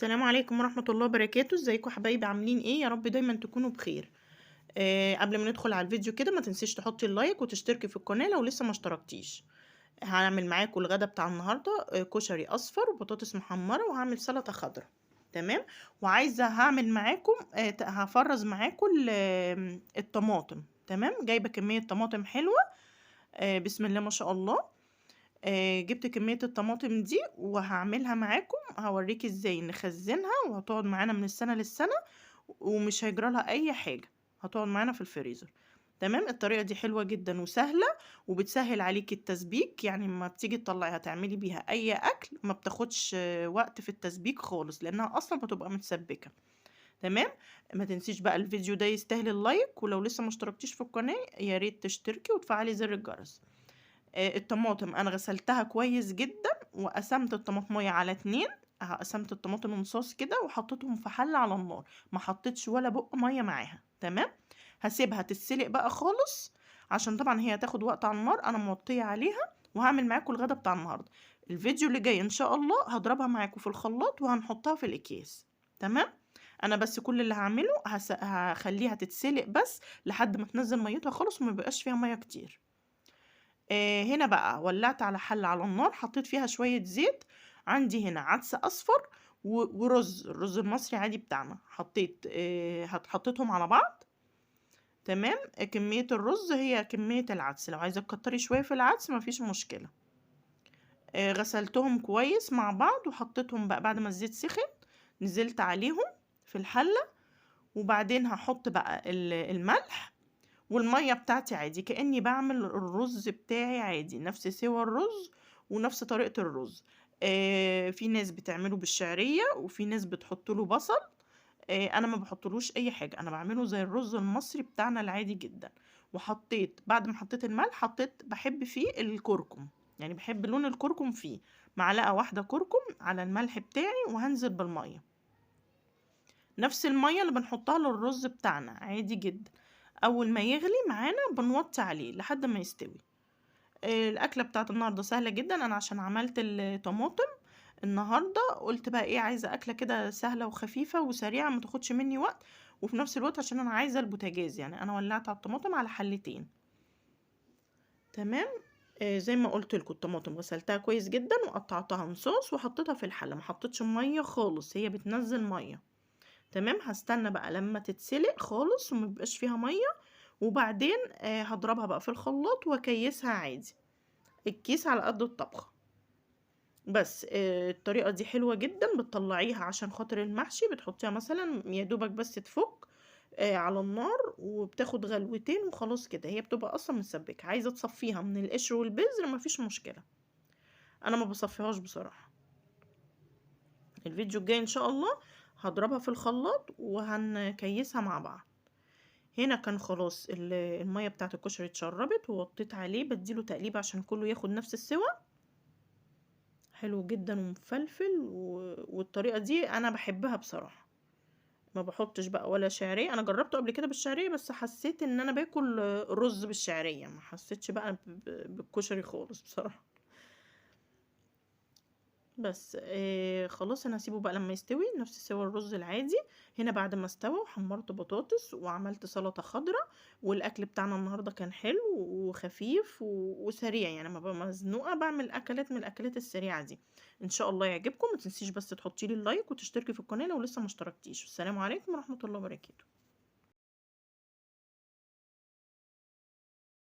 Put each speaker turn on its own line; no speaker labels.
السلام عليكم ورحمة الله وبركاته. ازيكم حبايبي؟ عاملين ايه؟ يا رب دايما تكونوا بخير. قبل ما ندخل على الفيديو كده ما تنسيش تحطي ال like وتشتركي في القناة لو لسه ما اشتركتيش. هعمل معاكم الغدا بتاع النهارده، كشري اصفر وبطاطس محمرة، وهعمل سلطة خضراء. تمام. وعايزه هعمل معاكم، هفرز معاكم الطماطم. تمام. جايبه كمية طماطم حلوة، بسم الله ما شاء الله. جبت كمية الطماطم دي وهعملها معاكم، هوريكي ازاي نخزنها وهتقعد معانا من السنة للسنة ومش هيجرالها اي حاجة، هتقعد معانا في الفريزر. تمام. الطريقة دي حلوة جدا وسهلة وبتسهل عليكي التسبيك، يعني ما بتيجي تطلعيها تعملي بيها اي اكل ما بتاخدش وقت في التسبيك خالص لانها اصلا بتبقى متسبكة. تمام. ما تنسيش بقى الفيديو ده يستاهل ال like، ولو لسه ما اشتركتيش في القناة يا ريت تشتركي وتفعلي زر الجرس. الطماطم انا غسلتها كويس جدا وقسمت الطماطمية على 2، قسمت الطماطم نصاص كده وحطيتهم في حلة على النار، ما حطيتش ولا بق مية معاها. تمام. هسيبها تتسلق بقى خالص عشان طبعا هي هتاخد وقت على النار، انا موطيه عليها. وهعمل معاكم الغدا بتاع النهارده. الفيديو اللي جاي ان شاء الله هضربها معاكم في الخلاط وهنحطها في الاكياس. تمام. انا بس كل اللي هعمله هخليها تتسلق بس لحد ما تنزل ميتها خالص وما يبقاش فيها مية كتير. هنا بقى ولعت على حلة على النار، حطيت فيها شوية زيت. عندي هنا عدس أصفر ورز، الرز المصري عادي بتاعنا، حطيتهم على بعض. تمام. كمية الرز هي كمية العدس، لو عايزة تكتري شوية في العدس مفيش مشكلة. غسلتهم كويس مع بعض وحطيتهم بقى بعد ما الزيت سخن، نزلت عليهم في الحلة. وبعدين هحط بقى الملح والمية بتاعتي عادي كأني بعمل الرز بتاعي عادي، نفس سوى الرز ونفس طريقة الرز. في ناس بتعمله بالشعرية وفي ناس بتحط له بصل. انا ما بحطلوش اي حاجة، انا بعمله زي الرز المصري بتاعنا العادي جدا. وحطيت بعد ما حطيت الملح حطيت، بحب فيه الكركم، يعني بحب لون الكركم فيه، معلقة واحدة كركم على الملح بتاعي، وهنزل بالمية، نفس المية اللي بنحطها للرز بتاعنا عادي جدا. اول ما يغلي معانا بنوطي عليه لحد ما يستوي. الاكلة بتاعت النهارده سهلة جدا، انا عشان عملت الطماطم النهارده قلت بقى ايه، عايزه اكله كده سهلة وخفيفة وسريعة ما تاخدش مني وقت، وفي نفس الوقت عشان انا عايزه البوتاجاز، يعني انا ولعت على الطماطم على حلتين. تمام. زي ما قلت لكم الطماطم غسلتها كويس جدا وقطعتها نصاص وحطيتها في الحلة، ما حطيتش مية خالص، هي بتنزل مية. تمام. هستنى بقى لما تتسلق خالص وما بيبقاش فيها مية، وبعدين هضربها بقى في الخلاط واكيسها عادي، الكيس على قد الطبخة بس. الطريقة دي حلوة جدا، بتطلعيها عشان خاطر المحشي، بتحطيها مثلا يا دوبك بس تفك على النار وبتاخد غلوتين وخلاص كده، هي بتبقى اصلا متسبكة. عايزة تصفيها من القشر والبذر مفيش مشكلة، انا ما بصفيهاش بصراحة. الفيديو الجاي ان شاء الله هضربها في الخلاط وهنكيسها مع بعض. هنا كان خلاص المية بتاعت الكشري اتشربت، ووطيت عليه بديله تقليب عشان كله ياخد نفس السوى. حلو جدا ومفلفل، والطريقة دي انا بحبها بصراحة، ما بحطش بقى ولا شعرية. انا جربته قبل كده بالشعرية بس حسيت ان انا باكل رز بالشعرية، ما حسيتش بقى بالكشري خالص بصراحة. بس خلاص انا هسيبه بقى لما يستوي نفس سوى الرز العادي. هنا بعد ما استوى وحمرت بطاطس وعملت سلطة خضراء، والاكل بتاعنا النهارده كان حلو وخفيف وسريع، يعني لما ببقى مزنوقه بعمل اكلات من الاكلات السريعة دي. ان شاء الله يعجبكم. ما تنسيش بس تحطي لي اللايك وتشتركي في القناة لو لسه ما اشتركتيش. والسلام عليكم ورحمة الله وبركاته.